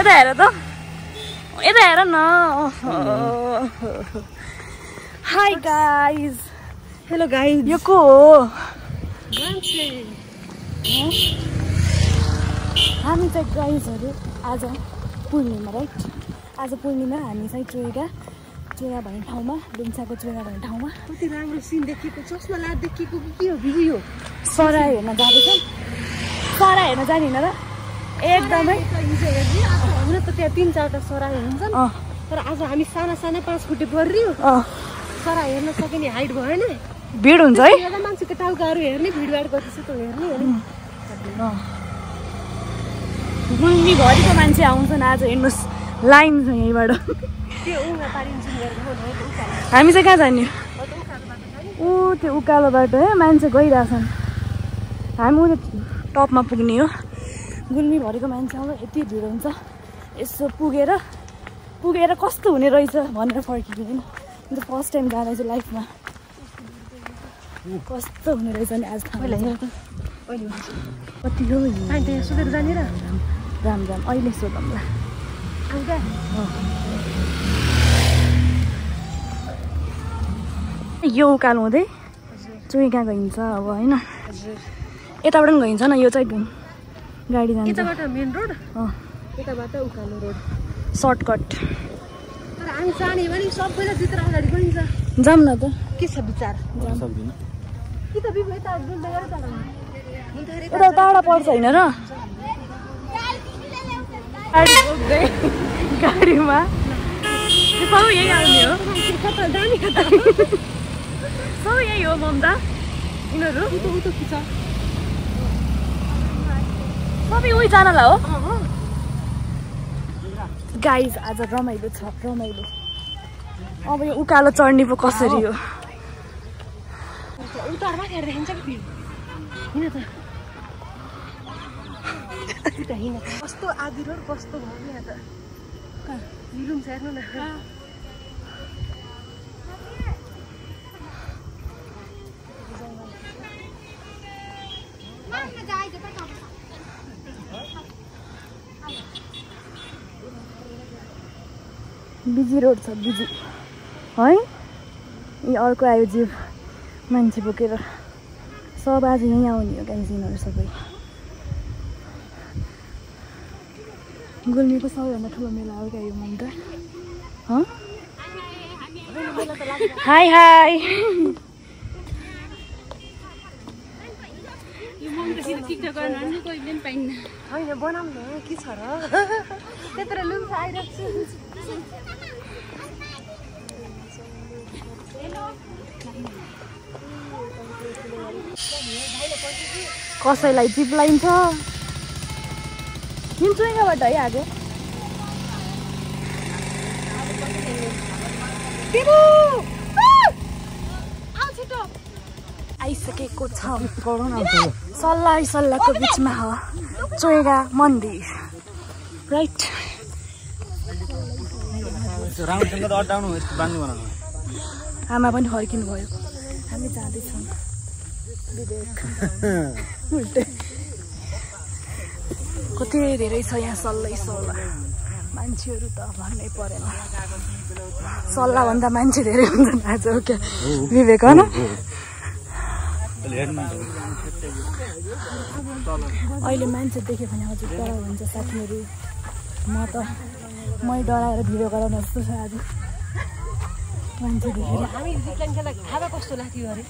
यता हेर त यता हेर न हाई गाइज हेलो गाइज यो को हो हामी चाहिँ गाइजहरू आज पूर्णिमा राइट आज पूर्णिमा हामी चाहिँ चोया भन्ने ठाउँमा लुम्साको चोया भन्ने ठाउँमा कति राम्रो सिन देखेको चस्मा ला देखेको के हो भिडियो सराय हेर्न जाँदैछौँ सराय हेर्न जाने होइन र एकदमै हुन त त्यहाँ 3-4टा सराय हुन्छ नि तर आज हामी साना साना 5 फुटे परियो सराय हेर्न सकिने हाइट भएन भिड हुन्छ है एउटा मान्छेको टाउकाहरू हेर्ने भिडभाड गर्दैछ त हेर्ने गुल्मीभरिको मान्छे आउँछन् आज हेर्नुहोस् लाइन छ यहीँबाट हामी चाहिँ कहाँ जाने ऊ त्यो उकालोबाट है मान्छे गइरहेछन् हामी ऊ टपमा पुग्ने हो गुल्मीभरिको मान्छे आउँदा यति भिड हुन्छ यसो पुगेर कस्तो हुने रहेछ भनेर फर्किने होइन अन्त फर्स्ट टाइम जाँदैछु लाइफमा कस्तो हुने रहेछ नि आज कति हो सोधेर जाने राम अहिले सोधौँला यो उकालो हुँदै चोइका गइन्छ अब होइन यताबाट पनि गइन्छ न यो चाहिँ गाडी जान्छ यताबाट मेन रोड यताबाट उकालो रोड सर्टकट तर हामी जाने भने सबैलाई भित्र अगाडि गइन्छ जाम न त के छ विचार कि त बिबु यता डुल्दै गरेर जानु यता टाढा पर्छ होइन र गाडी बोक्दै गाडीमा सबै यही आउने हो सबै यही हो ममता यिनीहरू सबै उही जानलाई हो गाइज आज रमाइलो छ रमाइलो अब यो उकालो चढ्ने पो कसरी हो उतारमा हेर्दा हिँड्छ कि हिँड त कस्तो आधी रोड कस्तो भयो नि त हिलुम छ हेर्नु न बिजी रोड छ बिजी है यी अर्को आयो जीव मान्छे बोकेर सब आज यहीँ आउने हो गाइजिनहरू सबै गुल्मीको सबैभन्दा ठुलो मेला हो क्या यो ममता हाई हाई होइन बनाउनु के छ र त्यत्र लुम्स आइरहेको छु कसैलाई जिप लाइन छ हिँड्चुइङाबाट है आगो आइसकेको छ सल्लाहको बिचमा हो चोइगा मन्दिर राइट आमा पनि फर्किनु भयो हामी जाँदैछौँ विवेक उल्टे कति धेरै छ यहाँ सल्लाह मान्छेहरू त भन्नै परेन सल्लाह भन्दा मान्छे धेरै हुन्छन् आज हो क्या विवेक होइन अहिले मान्छे देख्यो भने हजुर डराउ हुन्छ साथीहरू मै डराएर भिडियो गराउनु जस्तो छ आज मान्छे देखेर हामी जिपलाइन खेल्दा हावा कस्तो लाग्थ्यो अरे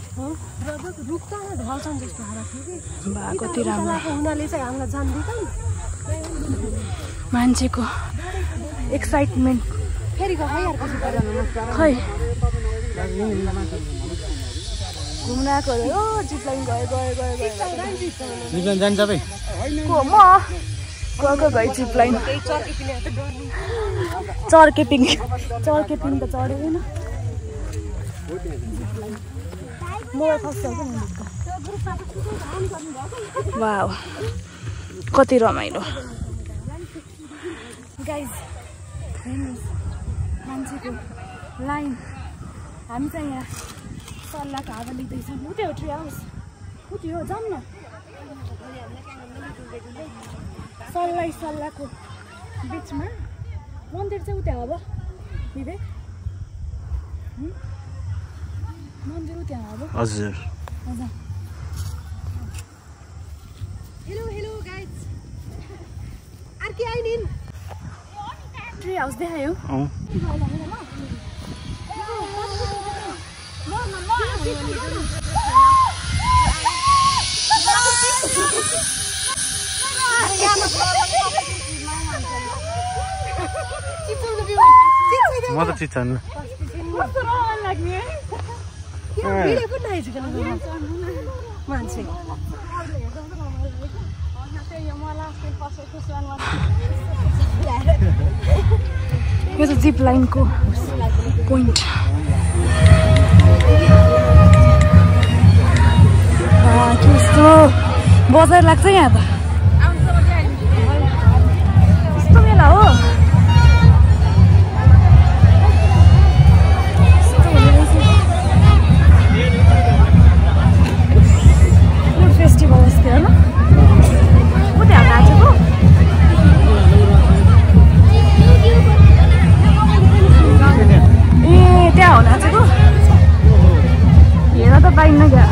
रुख्दा ढल्छन् जस्तो हावा थियो कि कति राम्रो हुनाले चाहिँ हामीलाई जान दिँदैन मान्छेको एक्साइटमेन्ट फेरि खै घुम्न आएको हो जिपलाइन गयो जान्छ को म गएको गएँ जिपलाइन चर्केपिङ त चढेन मोबाइल फस्छ वाउ कति रमाइलो गाइज हेर्नुहोस् मान्छेको लाइन हामी चाहिँ यहाँ सल्लाहको हावा लिँदैछौँ उ त्यो ट्री हाउस उ त्यो जाऊँ न सल्लाहको बिचमा मन्दिर चाहिँ उता अब विवेक मन्दिर उता अब हजुर हजुर हेलो हेलो गाइज अर्की आइनिन् ट्री हाउस देखायो म त चिच्चान्न मान्छे यो चाहिँ जिप लाइनको पोइन्ट कस्तो बजार लाग्छ यहाँ त कस्तो मेला हो फुड फेस्टिभल जस्तो होइन उता नाचेको ए त्यहाँ हो नाचेको हेर त पाइन्न क्या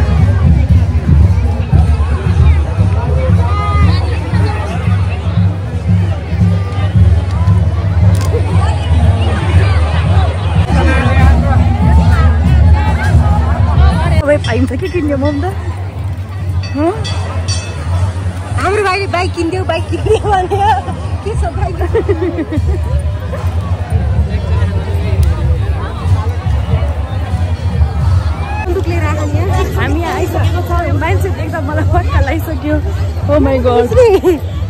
पाइन्छ के किन्यो म त हाम्रो भाइले बाइक किनिदेऊ बाइक किनिदेऊ भने के छ बाइक बन्दुक लिएर आएको नि हामी यहाँ आइसकेको छ मान्छे देख्दा मलाई पक्का लगाइसक्यो ओ माई गड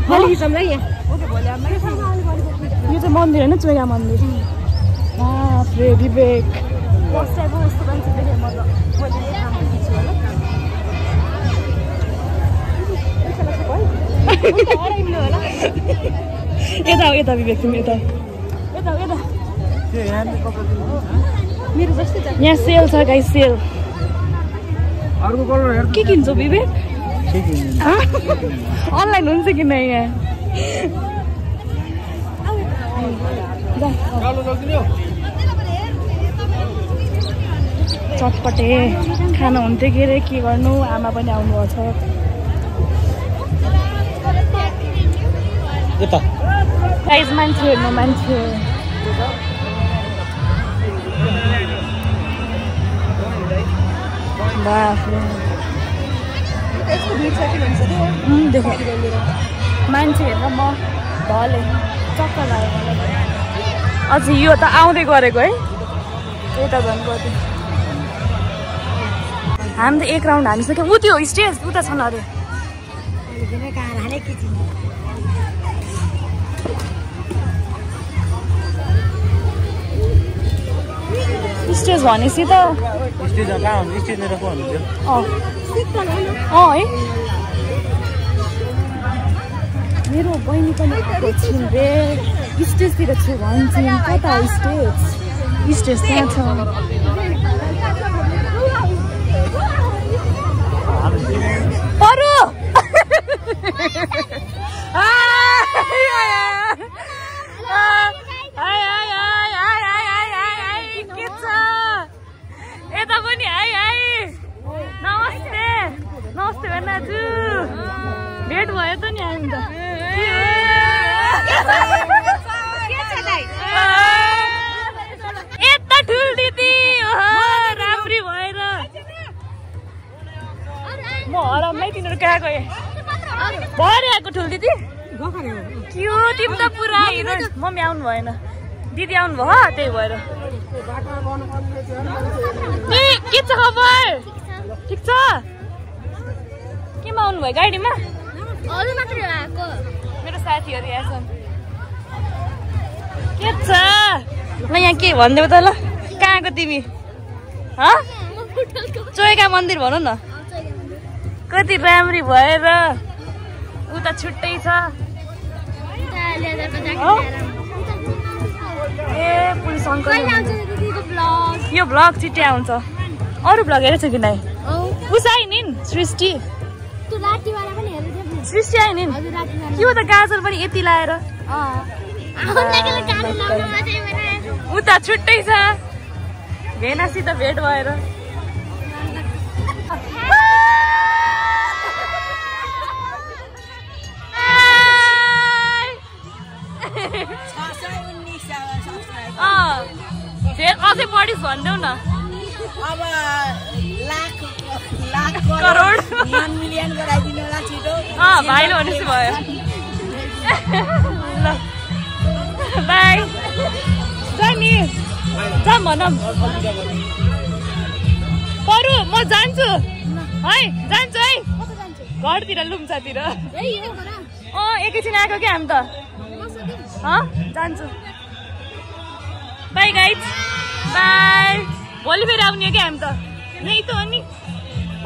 भोलि खिचौँला यहाँ यो चाहिँ मन्दिर होइन चोया मन्दिर बाफ्रे विवेक फर्स्ट टाइम हो यस्तो मान्छे देखेँ म त यता हो यता विवेक तिमी यता यता यता मेरो जस्तै छ यहाँ सेल छ गाइस सेल अर्को कलर हेर के किन्छौ विवेक अनलाइन हुन्छ कि नै यहाँ चटपटे खाना हुन्थ्यो के अरे के गर्नु आमा पनि आउनुभएको छ गाइस मान्छे हेर्नु मान्छे देखो मान्छे हेर्न म भले चक्कर लाग्यो मलाई अझ यो त आउँदै गरेको है यता झन् गयो हामी त एक राउन्ड हानिसक्यो ऊ त्यो स्टेज उता छन् अरे स्टेज भनेपछि त है मेरो बहिनी पनि छिन् रे स्टेजतिर छु भन्छन् कता स्टेज स्टेज त्यहाँ छ अरू के छ यता पनि हाई हाई नमस्ते नमस्ते भन्नाजु भेट भयो त नि हामी त यता ठुल दिदी राम्री भएर म हराममै तिनीहरू कहाँ गएँ भएर आएको ठुल दिदी क्यु तिमी त पुरा हिरो मम्मी आउनु भएन दिदी आउनु भयो त्यही भएर के छ खबर ठिक छ केमा आउनु भयो गाडीमा मेरो साथीहरू यहाँ छन् के छ ल यहाँ के भनिदेऊ त ल कहाँको तिमी चोयका मन्दिर भन न कति राम्री भएर उता छुट्टै छ ए पुलिस अङ्कल यो भ्लग छिट्टै आउँछ अरू भ्लग हेरेछ कि नै उस आइनिन् सृष्टि सृष्टि आइनिन् के हो त गाजर पनि यति लाएर उता छुट्टै छ भेनासित भेट भएर अझै बढी भनिदेऊ न अब लाख करोड मिलियन गराइदिनु होला छिटो भाइले भनेपछि भयो ल बाई जाने जाम भनौँ परू म जान्छु है जान्छु है घरतिर लुम्चातिर एकैछिन आएको क्या हामी त जान्छु बाई गाइज बाई भोलि फेरि आउने हो क्या हामी त यही त हो नि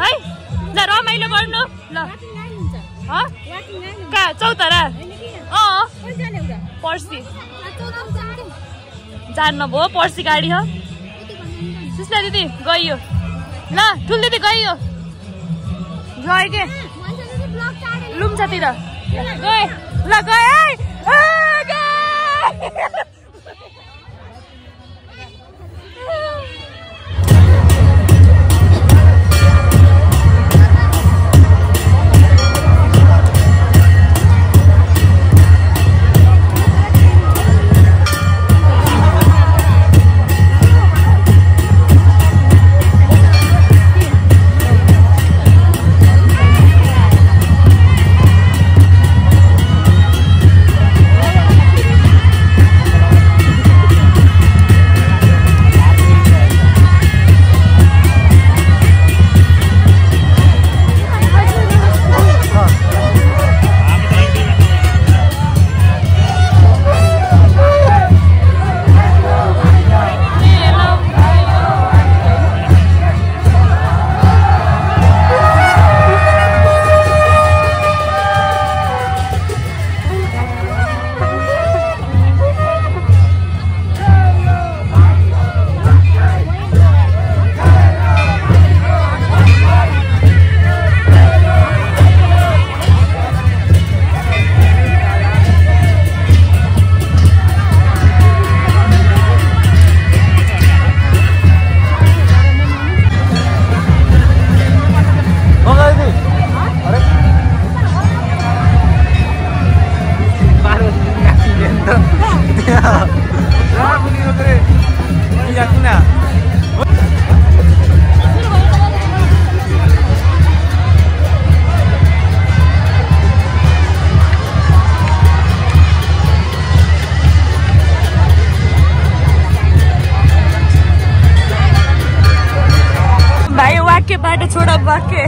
है ल रमाइलो गर्नु ल कहाँ चौतारा पर्सि जान्न भयो पर्सि गाडी हो सुस्ला दिदी गइयो ल ठुल दिदी गइयो गयो के लुम्चातिर गए ल गए बाटो छोड़ा वाक्य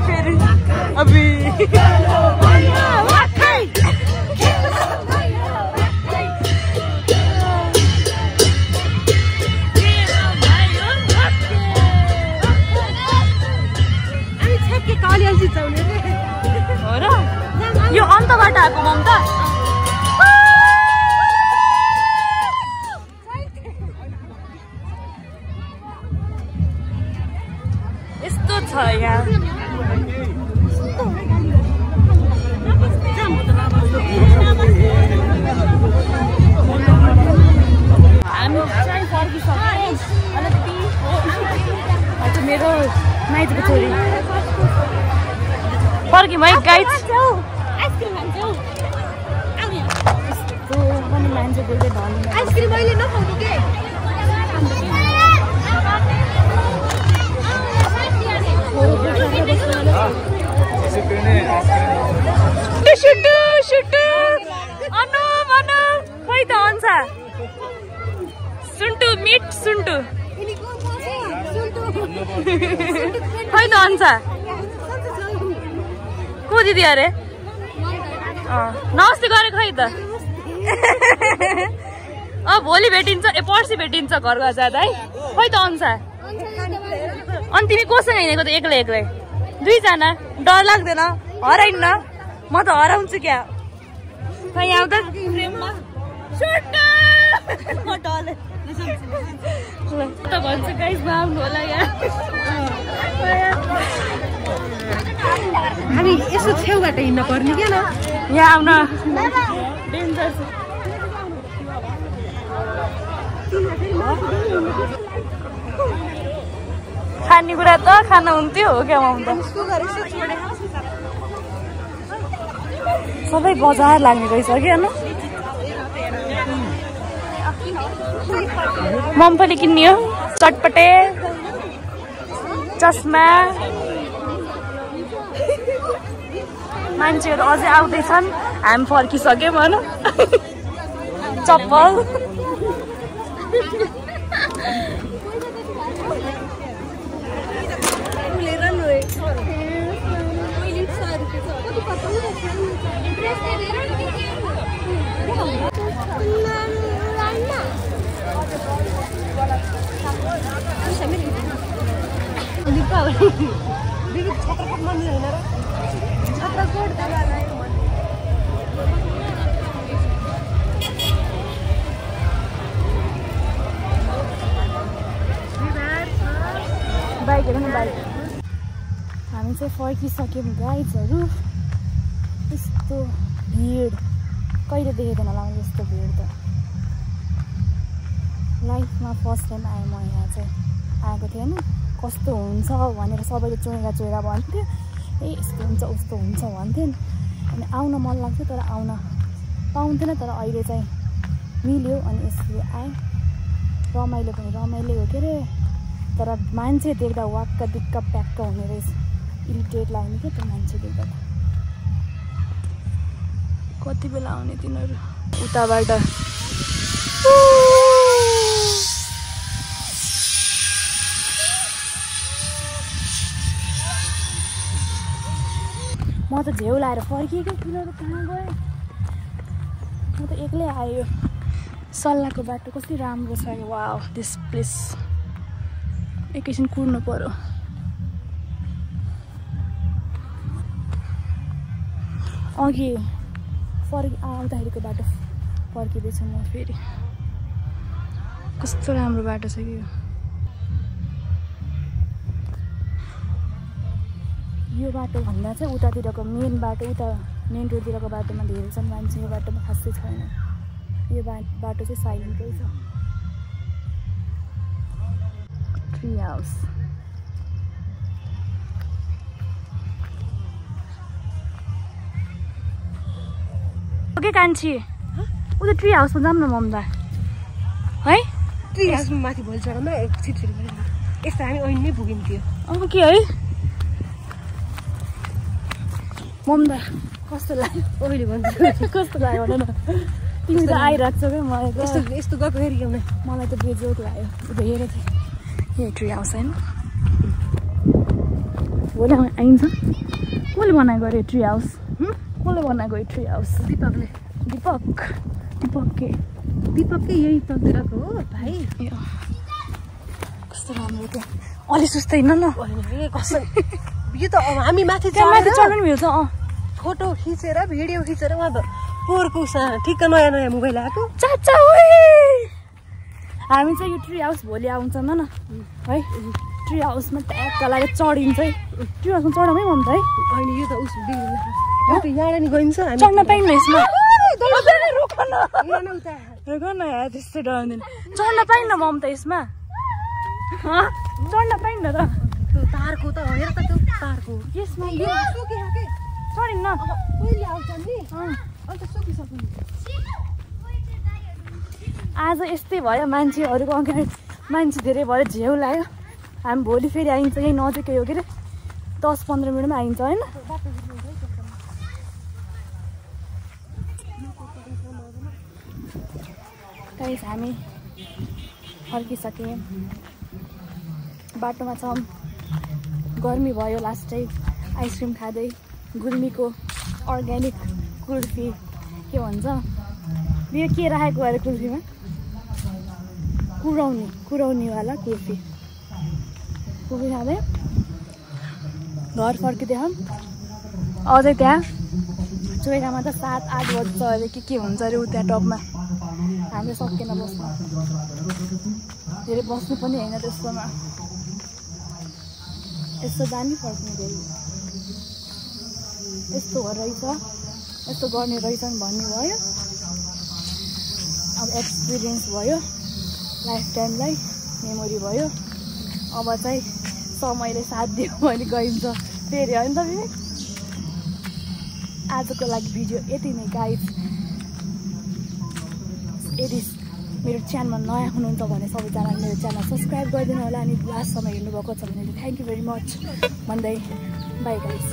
फिर अभी हो र यो अन्तबाट आएको ममता यस्तो छ यहाँ हामी चाहिँ फर्किसक्यो मेरो माइतीको छोरी फर्क्यौँ है गाइज पनि मान्छे बोल्दै आइसक्रिम अहिले नखाउनु के खै त अन्सा सुन्टु मिट सुन्टु खै त अन्सा को दिदी अरे नमस्ते गरेको खै त भोलि भेटिन्छ पर्सि भेटिन्छ घर घर जाँदा है खै त अन्सा अनि तिमी कोसँग हिँडेको त एक्लै एक्लै दुईजना डर लाग्दैन हराइन्न म त हराउँछु क्या खै यहाँ त भन्छु गाइस नआउनु होला यहाँ हामी यसो छेउबाट हिँड्न पर्ने क्या ल यहाँ आउन डेन्जर छ। खानेकुरा त खान हुन्थ्यो हो क्या म त सबै बजार लाग्ने रहेछ कि होइन मम्फली किन्ने हो चटपटे चस्मा मान्छेहरू अझै आउँदैछन् हामी फर्किसक्यौँ होइन चप्पल बाइक हेर्नु न बाइक हामी चाहिँ फर्किसक्यौँ गाइजहरू यस्तो भिड कहिले देखेको होला मैले यस्तो भिड त लाइफमा फर्स्ट टाइम आएँ म यहाँ चाहिँ आएको थिएँ होइन कस्तो हुन्छ भनेर सबैले चोइगा चोइगा भन्थ्यो ए यस्तो हुन्छ उस्तो हुन्छ भन्थ्यो अनि आउन मन लाग्थ्यो तर आउन पाउँथेन तर अहिले चाहिँ मिल्यो अनि यसरी आएँ रमाइलो पनि रमाइलो हो के अरे तर मान्छे देख्दा वाक्क दिक्क प्याक्क हुने रहेछ इरिटेट लाग्ने क्या त्यो मान्छे देख्दा कति बेला आउने तिनीहरू उताबाट म त झेउ लाएर फर्किएँ क्या तिनीहरू कहाँ गएँ म त एक्लै आयो सल्लाहको बाटो कति राम्रो छ वाउ दिस प्लेस एकैछिन कुर्नु पर्यो अघि आउँदाखेरिको बाटो फर्किँदैछु म फेरि कस्तो राम्रो बाटो छ कि यो बाटो भन्दा चाहिँ उतातिरको मेन बाटो उता मेन रोडतिरको बाटोमा धेरै छन् मान्छे यो बाटोमा खासै छैन यो बाटो चाहिँ साइलेन्ट रहेछ ट्री हाउस ओके कान्छी उता ट्री हाउसमा जाऊँ न मम्दा है ट्री हाउसमा माथि भोलि चढाउन छिटछिट यस्तो हामी ऐन नै पुगिन्थ्यो अब के है मम्दा कस्तो लाग्यो अहिले भन्छु कस्तो लाग्यो भन न तिमी त आइरहेको छौ क्या मलाई त यस्तो यस्तो गएको फेरि आउने मलाई त बेजोक लाग्यो उता हेरेको थिएँ यो ट्री हाउस होइन भोलि आइन्छ कसले बनाएको अरे ट्री हाउस कसले बनाएको यो ट्री हाउस दिपकले दिपक के दिपककै यही ततिरको हो भाइ कस्तो राम्रो थियो अलि सुस्तै हिँड्न न कसम यो त हामी माथि माथि चढ्नु मिल्छ फोटो खिचेर भिडियो खिचेर उहाँ त पोहोरको ठिक्क नयाँ नयाँ मोबाइल आएको चाचा हामी चाहिँ यो ट्री हाउस भोलि आउँछ न है ट्री हाउसमा ट्याक्क लागेर चढिन्छ है ट्री हाउसमा चढाउँ है मम त है अहिले यो त उस यहाँ नि गइन्छ चढ्न पाइन्न यसमा रोक न त्यस्तो डराउँदैन चढ्न पाइन्न मम त यसमा चढ्न पाइन्न त त्यो तारको त हेर त त्यो तारको यसमा चढिन्न कहिले आउँछ नि अन्त सुकिसक्नु आज यस्तै भयो मान्छेहरूको अगाडि मान्छे धेरै भयो झेउ लाग्यो हामी भोलि फेरि आइन्छ यही नजिकै हो के अरे 10-15 मिनटमा आइन्छ होइन गाइस हामी फर्किसक्यौँ बाटोमा छौँ गर्मी भयो लास्टै आइसक्रिम खाँदै गुल्मीको अर्ग्यानिक कुल्फी के भन्छ यो के राखेको अरे कुल्फीमा कुराउनीवाला कुल्फी खाँदै घर फर्किँदै अझै त्यहाँ चोइगामा त 7-8 बज्छ अरे के हुन्छ अरे उ त्यहाँ टपमा हामीले सकेन बस्न धेरै बस्नु पनि होइन त्यस्तोमा यस्तो जानी फर्किनु धेरै यस्तो हो रहेछ यस्तो गर्ने रहेछन् भन्ने भयो अब एक्सपिरियन्स भयो लाइफ टाइमलाई मेमोरी भयो अब चाहिँ समयले साथ दियो भने गइन्छ फेरि होइन त विवेक आजको लागि भिडियो यति नै गाइज यदि मेरो च्यानलमा नयाँ हुनुहुन्छ भने सबैजनाले मेरो च्यानल सब्सक्राइब गरिदिनु होला अनि लास्टसम्म हेर्नुभएको छ भने थ्याङ्क यू भेरी मच भन्दै बाई गाइज